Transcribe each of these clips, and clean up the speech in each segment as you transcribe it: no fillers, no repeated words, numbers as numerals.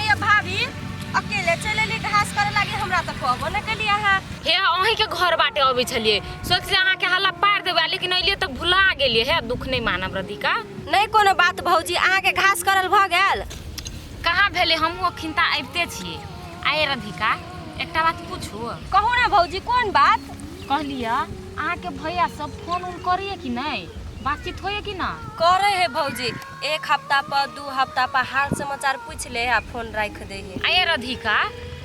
ये भाभी, अकेले चलि एली घास करे लागी, हमरा तऽ कहबो नहि केली अहाँ। हे अहीँके घर बाटे अबै छलियै, सोचलियै अहाँके हल्ला पारि देबै, लेकिन अयलियै तऽ भुला गेलियै। हे दुख नहि मानब राधिका। नहि कोनो बात भौजी, अहाँके घास करल भऽ गेल? कहाँ भेलै, हमहूँ अखिन तऽ आबिते छियै। आइ राधिका एकटा बात पूछू? कहू ने भौजी, कोन बात? कहलियै अहाँके भैया सब फोन उन करैए कि नहि, बातचीत होइए कि ना? करे है भौजी, एक हफ्ता पर 2 हफ्ता पर हाल समाचार पूछ ले आ फोन राखि दे है। आये राधिका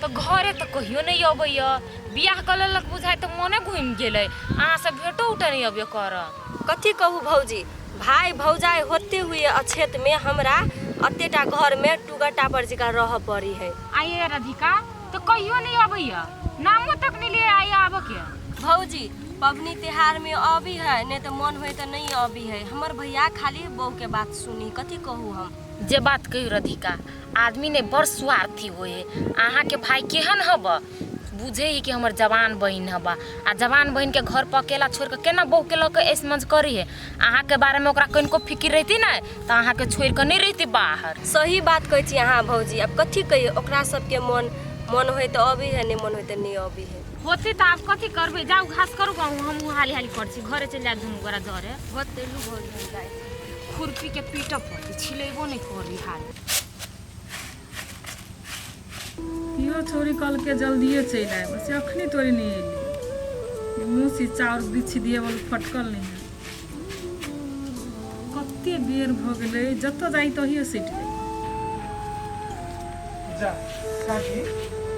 तऽ घरे तऽ कहियो नहि अबैए, बियाह कऽ लेलक बुझाइ तऽ मोने घुमि गेलै, अहाँ सब भेटो उटो नहि अबैए करऽ। कथी कहू भौजी, भाय भौजाइ होते हुए अछेत में हमरा अतेटा घर में टुगटा पर जकाँ रहऽ पड़ी है। आये राधिका तऽ कहियो नहि अबैए, नामो तक नहि ले आइए आबऽ के। भौजी पबनी तिहार में अबी है, नहीं तो मन होय तो नहीं अबी है। हमर भैया खाली बहू के बात सुनी, कथी कहू हम। जे बात कही राधिका, आदमी ने बड़ स्वार्थी होए है। अहाँके भाई केहन हब, बुझे है कि हमर जवान बहिन हब, आ जवान बहिन के घर पर अकेला छोड़ के केना बहू के लऽ के ऐस मज करी है। अहाँके बारे में ओकरा कनिको फिकिर रहती ने तऽ अहाँके छोड़ के नहीं रहती बाहर। सही बात कहै छी अहाँ भौजी, अब कथी कहियै, ओकरा सबके मन मन होय तऽ अबी है, नहीं मन होय तऽ नहीं अबी है। होते तऽ आब कथी करबै, जाउ घास करू, हमहूँ हाली हाली करै छी, घरे चलि जायब दुनू गोरा जरे। होते लू भौजी, हम जाइ छी। खुरपी के पीटऽ पड़तै, छिलेबो नहि करी हाल। इहो छौड़ी कहलकै जल्दिए चलि आयब, से अखनी तोरी नहि एली। मुँह से चाउर बिछि दिए वाला फटकल नहि है। कते बेर भऽ गेलै, जतऽ जाइ तहिए सटि जाइ। जा काकी,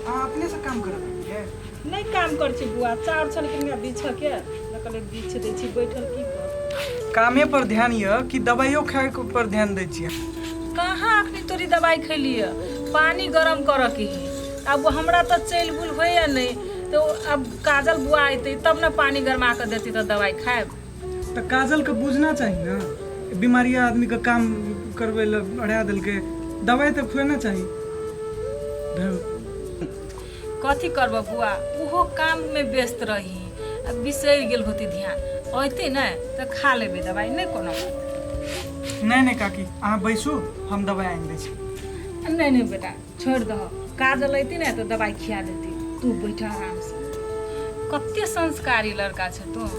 अहाँ अपने से काम करब के? नहि काम करै छी बुआ, चाउर छल कि बिछऽ के, तऽ कहलियै बिछ दै छी, बैठल की करब। कामे पर ध्यान यऽ कि दवाइयो खाय पर ध्यान दै छियै? कहाँ अखनी तोरी दवाइ खैलियै, पानी गरम करऽ के है। आब हमरा तऽ चलि बुल होइए नहि, तऽ आब काजल बुआ अयतै तब ने पानी गरमा कऽ देतै तऽ दवाइ खायब। तऽ काजल के बुझना चाही ने, बीमारिया आदमी के काम करबै लए अड़ा देलकै, दवाइ तऽ खुएना चाही। कथी करबऽ बुआ, ओहो काममे व्यस्त रही, आ बिसरि गेल होती ध्यान। अयतै ने तऽ खा लेबै दवाइ, नहि कोनो बात। नहि नहि काकी, अहाँ बैसू, हम दवाइ आनि दै छी। नहि नहि बेटा, छोड़ि दह, काजल अयतै ने तऽ दवाइ खिया देतै, तू बैठ आरामसँ। कते संस्कारी लड़का छै तू,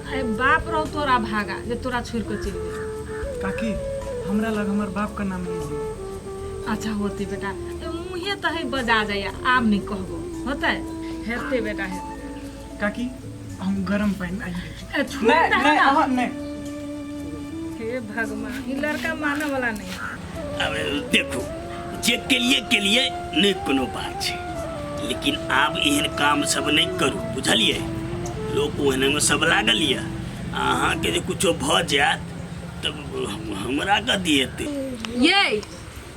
अरे बाप रहो तोरा भागा जे तोरा छोड़ि कऽ चलि गेल। काकी हमरा लग हमर बापके नाम नहि लिअ। अच्छा होतै बेटा, मुँहे तऽ है बजा जाइए, आब नहि कहबो, होतै हेतै बेटा हेतै। काकी हम गरम पानि आनि दै छी। ए, छोड़ि नहि दह नहि ना। अहाँ नहि। हे भगवान, ई लड़का मानऽ वाला नहीं है। अब देखू जे केलिए नहि कोनो बात छै, लेकिन आब एहन काम सब नहि करू, बुझलियै? लोक ओहनेमे सब लागल यऽ, अहाँके जे कुछो भऽ जायत तऽ हमरा कथी हेतै? ये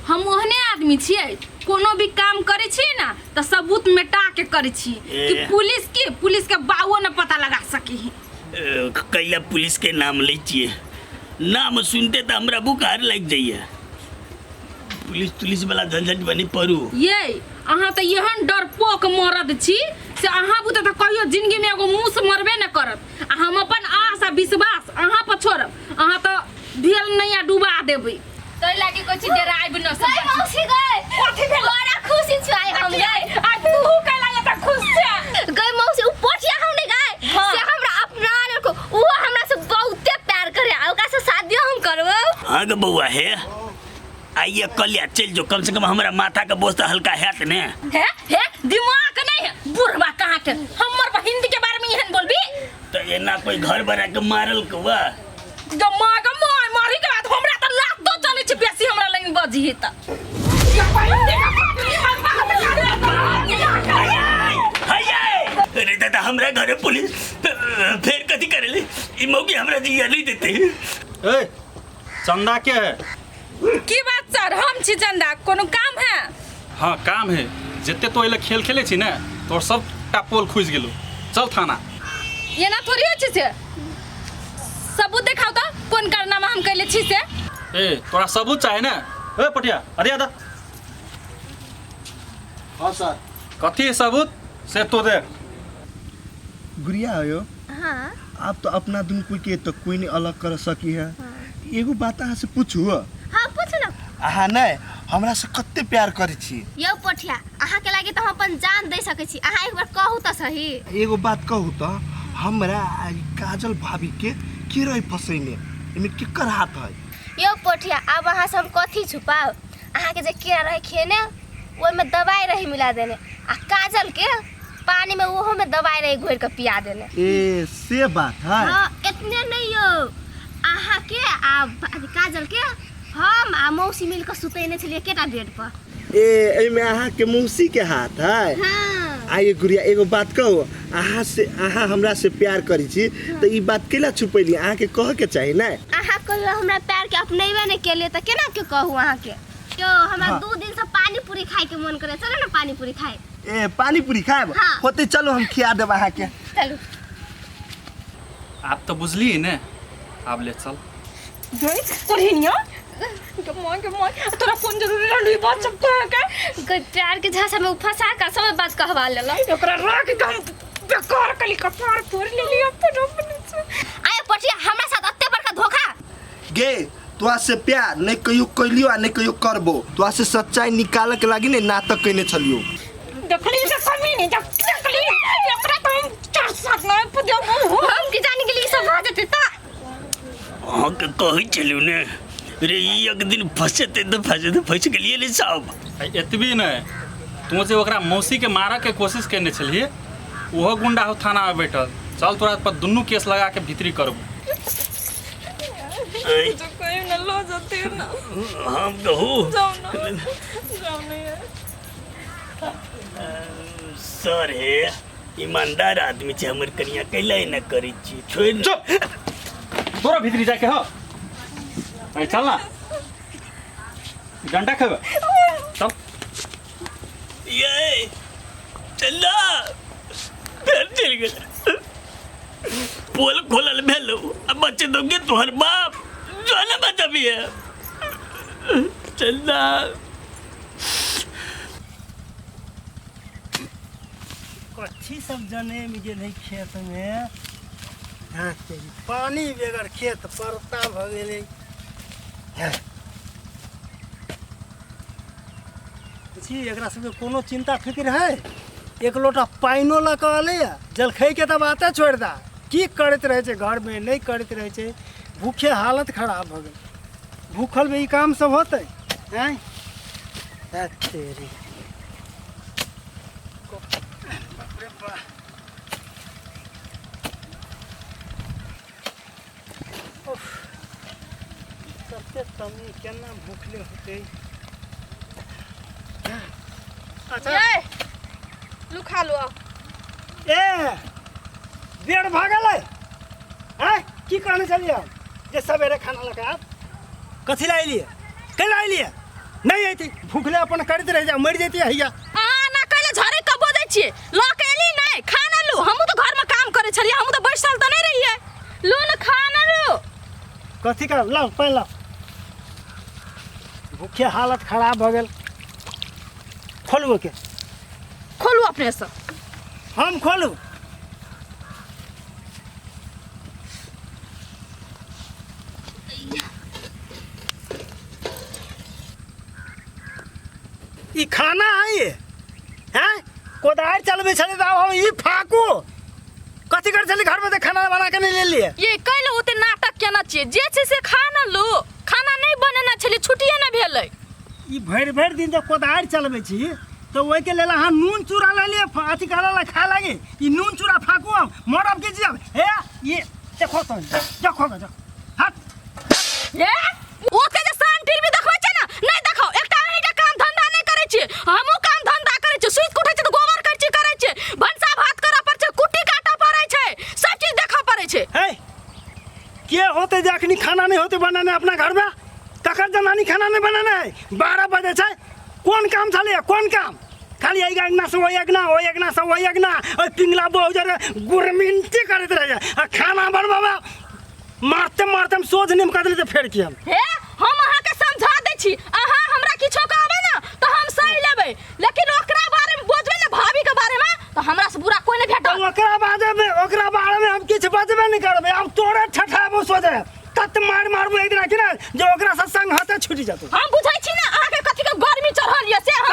हम ओहने आदमी छियै, कोनो भी काम करै छियै ने तऽ सबूत मेटा के करै छियै कि ए। पुलिस के पुलिस के बाओ न पता लगा सकी है। कैला पुलिस के नाम लै छियै? नाम सुनते तऽ हमरा बुखार लागि जाइए। पुलिस तुलिस वाला झंझट बनी पड़ू। ये अहाँ तऽ एहन डरपोक मरद छी से अहाँ बुते तऽ कहियो जिंदगी में एगो मुँह से मरबे न करत, आ हम अपन आस आ विश्वास अहाँ पर छोड़ब, अहाँ तऽ भेल नहीं आ डुबा देबै। तै लागी कहै छी डराइब न सब। गई मौसी गई, कथी भेल? बड़ा खुशी छु आइ हम गई। आ तू कैला एते खुश छे? गई मौसी, उ पोठिया हम नहीं गई हाँ। से हमरा अपना लेलको, उ हमरा से बहुते प्यार करे आ ओकरा से शादियो हम करबो। हाँ गे बौआ, हे आइए कलिया चलि जो, कम से कम हमरा माथा के बोझ तऽ हल्का हैत ने। हे हे दिमाग नहीं है बुढ़वा कहाँ के, हमर हिंदी के बारे में एहन बोलबी? तऽ एना कोई घर बना के मारल के वा? दिमाग मार मारी के बाद हमरा तऽ लातो चलै छै बेसी हमरा लग बजी है तऽ। अरे दादा हमरा घरे पुलिस फेर कथी करेले, ई मौकी हमरा जिया नहीं देते। ए चंदा के है? की बात सर, हम छी चंदा, कोनो काम है? हाँ काम है, जते तो एले खेल खेले छी ने तोर सब टा पोल खुजि गेलो, चल थाना। एना थोड़ी होइ छै से, सबूत देखाउ तऽ कोन कारनामा हम कैले छी से। ए तोरा सबूत चाहे ने? ए पटिया अरे आदा। हाँ सर। कथी है सबूत से तो दे। गुड़िया हो। हाँ। आप तो अपना दुनू कोई के तो कोई नहीं अलग कर सकी है। हाँ। एगो बात अहाँ से पूछू? हाँ पूछ ना। अहाँ नहीं, हमरा से कते प्यार करै छी। यौ पोठिया, अहाँके लागी तऽ हम अपन जान दे सकै छी, अहाँ एक बार कहू तऽ सही। एगो बात कहू तऽ, हमरा आ ई काजल भाभी के के रहे फसैने, एमे केकर हाथ है? यौ पोठिया, आब अहाँ से हम कथी छुपाउ? अहाँके जे केरा रहे खेने, ओहिमे दवाई रहे मिला देने, आ काजल के पानी में ओहो में दवाई रहे घोर के पिया देने। ए से बात है? हाँ, इतने नहीं यौ, अहाँके आ काजल के हम आ मौसी मिल के सुतेने छलियै एकेटा बेड पर। ए एहिमे अहाँके मौसी के हाथ है? हाँ। आ ये गुड़िया, एगो बात कहू, अहाँ से, अहाँ हमरा से प्यार करै छी तऽ ई बात कैला छुपैली? अहाँके कहऽ के चाही ने। अहाँ कहियो हमरा प्यार के अपनेबे नहि केलियै तऽ केना के कहू अहाँके? यौ हमरा हाँ। 2 दिन से पानी पूरी खाए के मन करे, चलो ना पानी पूरी खाए। ए पानी पूरी खाएब? हाँ। होते चलो हम खिया देब अहाँके। चलू। आब तऽ बुझलियै ने, आब ले चल। कोढ़िनिया के मां के मां, तोरा कोन जरूरी रहलू ई बात सब कह के? कोई प्यार के झांसा में उ फंसा के सब बात कहवा लेलक। ओकरा राख के हम बेकार कली कपार फोड़ लेली अपन अपने से। आय पटिया, हमरा साथ एते बड़का धोखा। गे तोरा से प्यार नहीं कहियो कैलियो आ नहीं कहियो करबो, तोरा से सच्चाई निकाले के लागी ने नाटक कइने छलियो। देखली से कमी नहीं, जब देखली एकरा तो हम 4-7 नहीं पुदेबो। हम की जान गेली सब भ जेतै त। अहाँके कहै छलहुँ ने रे, ई एक दिन फंसेतै तऽ फंसेतै, फंसि गेलियै ने साहब। आ एतबी नहि, तू जे ओकरा मौसीके मारऽके कोशिश केने छलही, ओहो गुंडा हो थानामे बैठल। चल तोरा पर दुनू केस लगा के भीतरी करबो। आँय, तो कहीं ना लो जते ना। हम कहू जाओ ना, जाओ ना यार। सर हे ईमानदार आदमी छै हमर कनिया, कैला एना करै छी? छोड़ि ने। चुप, तोरा भीतरी जाके हो। अरे चल ना, डंडा खेबे, चल। ये चल ना, फेर चलि गेल। पोल खोलल भेलौ आ बच्चे दोगे तोहर बाप जो ना बचबिए। चल ना। कथी सब जनेम गेलै खेत में? हाँ, तेरी पानी बगैर खेत परता भ गेलै। हाँ। छी एकरा सबके कोनो चिंता फिक्र है? एक लोटा पानिओ लऽ कऽ एलैया, जलखै के तऽ बाते छोड़ि दा। की करैत रहै छै घरमे, नहि करैत रहै छै, भूखे हालत खराब भऽ गेल। भूखलमे ई काम सब होतै? आँय हैत तेरी। बाप रे बा। उफ, कते तमी केना भूखले होतै? अच्छा ये लू खा लो आओ। ए बेर भऽ गेलै। आँय की कहने छलियै हम जे सवेरे खाना लऽ कऽ आयब? कथी लए एलियै, कैला एलियै? नहि अयती, भूखले अपन करैत रहि जा, मरि जैती हैया। अहाँ ना कैले झरे कऽ बजै छियै? लऽ के एली नहि खा ना लू। हमहूँ तऽ घरमे काम करै छलियै, हमहूँ तऽ बैसल तऽ नहि रहियै। लू ने खा ना लू। कथी करब? लाउ पानि लाउ। भूखे हालत खराब भऽ गेल। खोलू के? खोलू अपनेसँ। हम खोलू? ई खाना है ये? हैं कोदारि चलबै छलै तऽ आब हम ई फाकू कथी करै छलै घरमे तऽ खाना बना के नहि लेलियै? ये कैले ओते नाटक केना छियै? जे छै से खा ना लू। खाना नहि बनेने छलियै, छुट्टिए नहि भेलै। ई भरि भरि दिन जे कोदारि चलबै छी तऽ ओहिके लेल अहाँ नून चूड़ा लऽ लिअ, अथी करऽ लए खाय लागी। ई नून चूड़ा फाकू, हम मरब की जियब? हे ई देखो तो, देखो गो, देखो हट। ए ओते जे शान टीवी देखबै छै ने, नहि देखो। एकटा अहींके काम धंधा नहि करै छियै, हमहूँ काम धंधा करै छियै। सुति कऽ उठै छियै तऽ गोबर करची करै छियै, भनसा भात करऽ पड़ै छै, कुट्टी काटऽ पड़ै छै, सब चीज देखऽ पड़ै छै। हे के होते जे अखनी खाना नहीं होते बनाने अपना घरमे? ककर जनानी खाना नहीं बनाने है? 12 बजे छै, कोन काम छलै? कोन काम? खाली एहि अङ्गना से ओहि अङ्गना, ओहि अङ्गना से ओहि अङ्गना, ओहि पिंगला बहु जरे गुरमिनती करैत रहै आ खाना बनबाबे मारते मारते हम सोझ निम कऽ देली तऽ फेर की हम। हे हम अहाँके समझा दै छी, अहाँ हमरा किछो कहबै ने तऽ हम सही लेबै, लेकिन ओकरा बारे में बजबै ने, भाभी के बारे में, तऽ हमरा से बुरा कोई नहीं भेटत। तऽ ओकरा बारे में, ओकरा बारे में हम किछु बजबे नहि करबै। आब तोरे ठठाबो सोझे, तत मारि मारबो एक दिना कि ने जे ओकरा से संग हाथे छुटि जेतौ। हम बुझै छी ने अहाँके कथी के गप।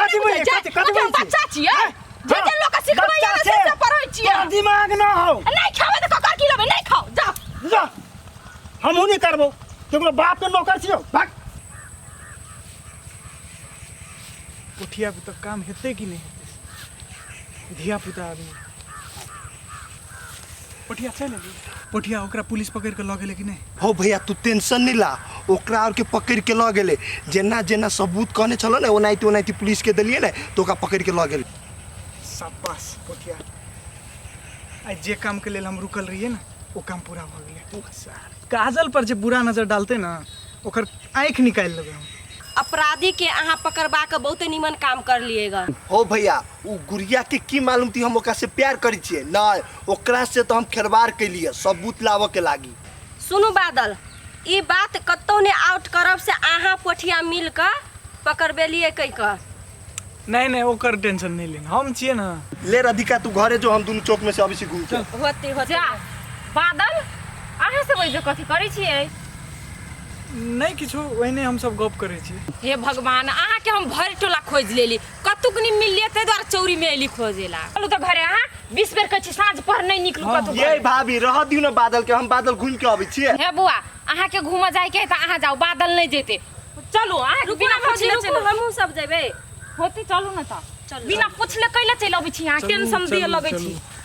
कथी बुझै बुझै छै? कथी कथी कथी हम बुझै बच्चा छियै जे जे लोक के सिखबै बच्चा से छै। से पढ़ै छियै तोरा दिमाग न हो नहीं खाबै तऽ ककर की लेबै नहीं खाओ जाओ जा हमहूँ नहीं करबो केकरो बाप के नौकर छियौ भाग पोठिया तऽ काम हेतै कि नहि हेतै धिया पुता आदमी पोठिया चलि एलै पोठिया ओकरा पुलिस पकड़ि कऽ लऽ गेलै कि नहि हो भैया तू टेंशन नहीं ला ओकरा और के पकड़ के लऽ गेलै जेना जेना सबूत कहने छलो ने ओनाहिते ओनाहिते पुलिस के देलियै ने तऽ ओकरा पकड़ के लऽ गेलै शाबाश पोठिया आइ जे कामके लेल हम रुकल रहियै ने ओ काम पूरा भऽ गेलै काजल पर जे बुरा नजर डालतै ने ओकर आँखि निकालि लेबै हम अपराधी के अहाँ पकड़बा के बहुते निमन काम कर लिएगा हो भैया उ गुड़िया के की मालूम थी हम ओकरा से प्यार करै छियै नहीं ओकरा से तो हम खेलवाड़ कैलियै सबूत लाबऽ के लागी सुनू बादल ई बात कतौ ने आउट करब से अहाँ पोठिया मिल कऽ पकड़बेलिए कहि कऽ नहीं नहीं ओकर टेंशन नहीं लेना हम छियै ना ले राधिका तू घरे जो हम दुनू चौक में से अबै छी घूम के होते होते जा बादल अहाँ सब एहिजे कथी करै छियै नहीं किछो ओहिने हम सब गप करै छियै हे भगवान अहाँके हम भरि टोला खोजि लेली कतुक नहि मिललियै ताहि दुआरे चौरी मे एली खोजेला चलू तऽ घरे अहाँ 20 बेर कहै छी साँझ पर नहि निकलू कतौ ये भाभी रह दियौ ने बादल के हम बादल घूम के अबै छियै हे बौआ अहाँके घूमऽ जाइके है तऽ अहाँ जाउ बादल नहि जेतै चलू अहाँ रुकू बिना ना भौजी पुछले रुकू चलि हमहूँ सब जेबै होते चलू ने तऽ चलू। बिना पुछले कैला चलि अबै छी अहाँ चलू, टेंशन दिअ चलू, लगै चलू। छी